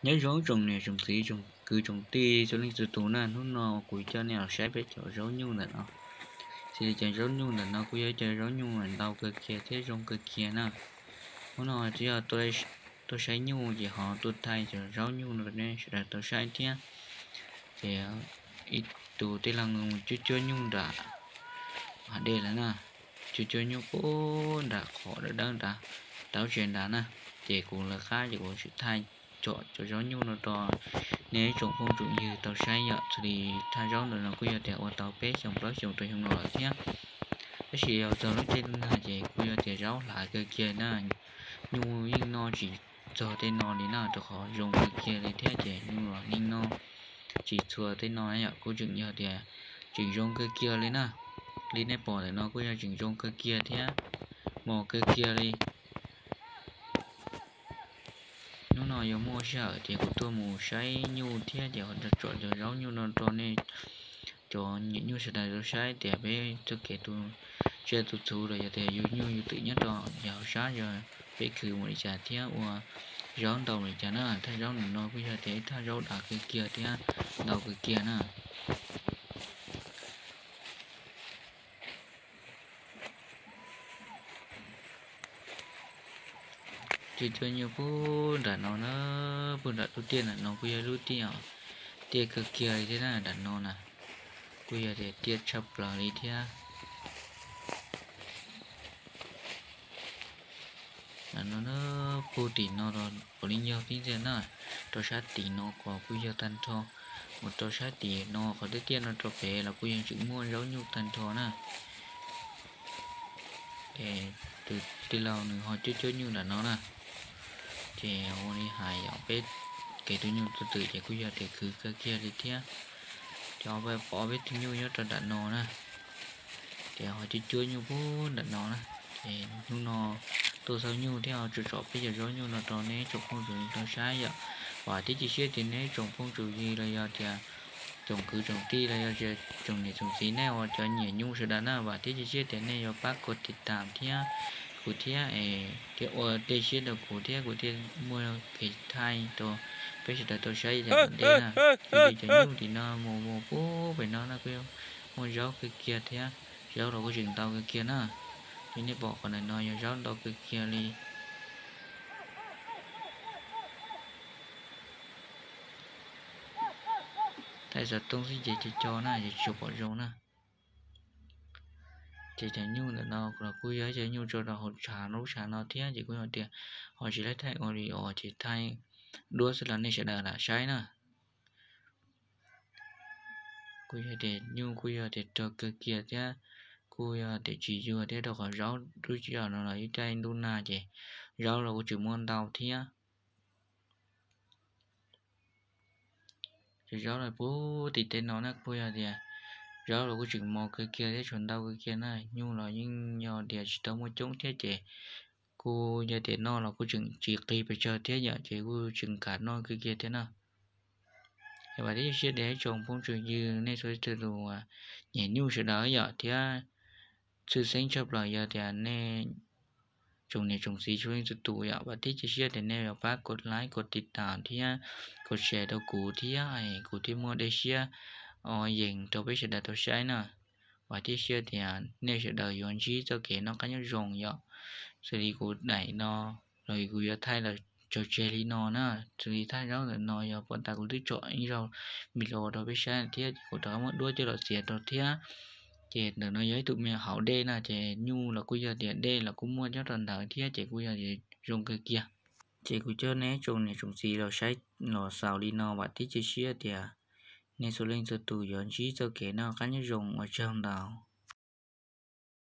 Nyob zoo tsoom niam tsoom txiv tsoom kwv tsoom tij txhua leej txhua tus na, hnub no kuv coj nej los saib peb cov zaub nyuj ntawm no. Xws li cov zaub nyuj ntawm no kuj yog cov zaub nyuj ntau kawg kiag thiab zoo kawg kiag na. Hnub no twb yog tuaj saib nyuj ces ho tuaj thaij cov zaub nyuj no rau nej sawv daws tau saib thiab. Ces ib tug tij laug cuab cuab nyuj nram hav dej lawm na, cuab cuab nyuj puag nram qhov dawb dawb nrad, tau tsev nrad na. Ces kuv lawv qab ces kuv tsis thaij tsom cov zaub nyuj no rau nej tsoom phooj tsoom ywg tau saib yom. Xws li thaj zaub ntawm no kuj yog tias ua tau peb xyoos plaub xyoos rau xyoo no lawm thiab. Tab sis yog txog lub caij ntuj nag ces kuj yog tias zaub hlav kawg kiag na, nyuj yeej noj tsis txog tej no li na, rau qhov zoo kawg kiag li thiab ces nyuj los yeej noj tsis txhua tej no yom. Kuj tseem yog tias tseem zoo kawg kiag li na. Li nej pom ntawm no kuj yog tseem zoo kawg kiag thiab mos kawg kiag li. Hnub no yuav muaj sij hawm tias kuv tuaj mus saib nyuj thiab ces ho tsom cov zaub nyuj no rau nej cov nyiam nyuj sawv daws tau saib tias peb txoj kev tu tsiaj tu txhuv los yog tias yug nyuj yug twm nyob rau hauv sab yog peb khwv mus li cas thiab ua zaub ntau li cas na. Thaj zaub ntawm no kuj yog tias ib thaj zaub dav kawg kiag thiab ntau kawg kiag na. Ces cov nyuj puag nram no na, puag nram lub tiaj nram no kuj yog lub tiaj, tiaj kawg kiag li thiab na. Nram no na kuj yog tias tiaj tshaj plaws li thiab. Nram no na, puag tim no los puav leej yog tib ntxiag na, rau sab tim no qhov kuj yog tag nrho, mus rau sab tim no qhov tiaj tiaj no rau pem los kuj yog tseem muaj zaub nyuj tag nrho na. Ces tus tij laug nws ho cuab cuab nyuj nram no na. Ces ua li hais yog peb kev tu nyuj tu twm ces kuj yog tias khwv kawg kiag li thiab. Cov pom peb tus nyuj nyob rau nram no na, ces ho cuab cuab nyuj puag nram no na. Ces hnub no tuaj xauj nyuj thiab ho tsom peb cov zaub nyuj no rau nej tsoom phooj tsoom ywg tau saib yom. Vam thiab cia siab tias nej tsoom phooj tsoom ywg los yog tias tsoom kwv tsoom tij los yog tsoom niam tsoom txiv nej uas cov nyiam nyuj sawv daws na, vam thiab cia siab tias nej yuav pab kov tiv tam thiab kuv thiab, thiab ua dej siab rau kuv thiab kuv thiaj muaj kev thaij rau peb sawv daws tau saib yam tom ntej na. Xws li cov nyuj tim no mus mus puag pem no na kuj muaj zaub kawg kiag thiab, zaub los kuj tseem ntau kawg kiag na. Li nej pom qhov ntawm no yog zaub ntau kawg kiag li. Thaij xov tooj xwb ces co co na, ces tsis pom zoo na. Ces cov nyuj ntawm no los kuj yog cov nyuj tso rau hauv tshav lub tshav no thiab ces kuj yog tias ho tsis laib thaij ua li os ces thaij duab xwb los nej sawv daws lam saib na. Kuj yog tias nyuj kuj yog tias rog kawg kiag thiab, kuj yog tias tsis yuag thiab rau qhov zaub lub sij hawm no los ib caij ntuj nag ces zaub los kuj tseem muaj ntau thiab. Cov zaub no puag tim tej no na kuj yog tias zaub los kuj tseem mos kawg kiag thiab tshuav ntau kawg kiag na, nyuj los yeej yog tias tsis tau muaj coob thiab ces kuj yog tias noj los kuj tseem tsis qis pes tsawg thiab yom, ces kuj tseem kam noj kawg kiag thiab na. Es vam thiab cia siab tias ib tsoom phooj tsoom ywg nej txhua leej txhua tus uas nyiam nyuj sawv daws yom, thiab tshwj xeeb tshaj plaws yog tias nej tsoom niam tsoom txiv txhua leej txhua tus yom, vam thiab cia siab tias nej yuav pab kov like kov tiv tam thiab kov share rau kuv thiab, kuv thiaj muaj dej siab yees rau peb sawv daws tau saib na. Vam thiab cia siab tias nej sawv daws yuav ntsib txoj kev noj qab nyob zoo yom. Xws li kuv daim no los kuv yuav thaij los tso tseg li no na. Xws li thaj zaub ntawm no yog puag ta kuv twb tsom ib zaug video rau peb saib thiab ces kuv rov qab muab duab coj los txiav rau thiab. Ces ntawm no yog ib tug me hauv dej na, ces nyuj los kuj yog tias dej los kuj muaj nyob rau ntawd thiab ces kuj yog tias zoo kawg kiag. Ces kuv coj nej tsoom niam tsoom txiv los saib los xaus li no, vam thiab cia siab tias nej txhua leej txhua tus yuav ntsib txoj kev noj qab nyob zoo, ua tsaug ntau.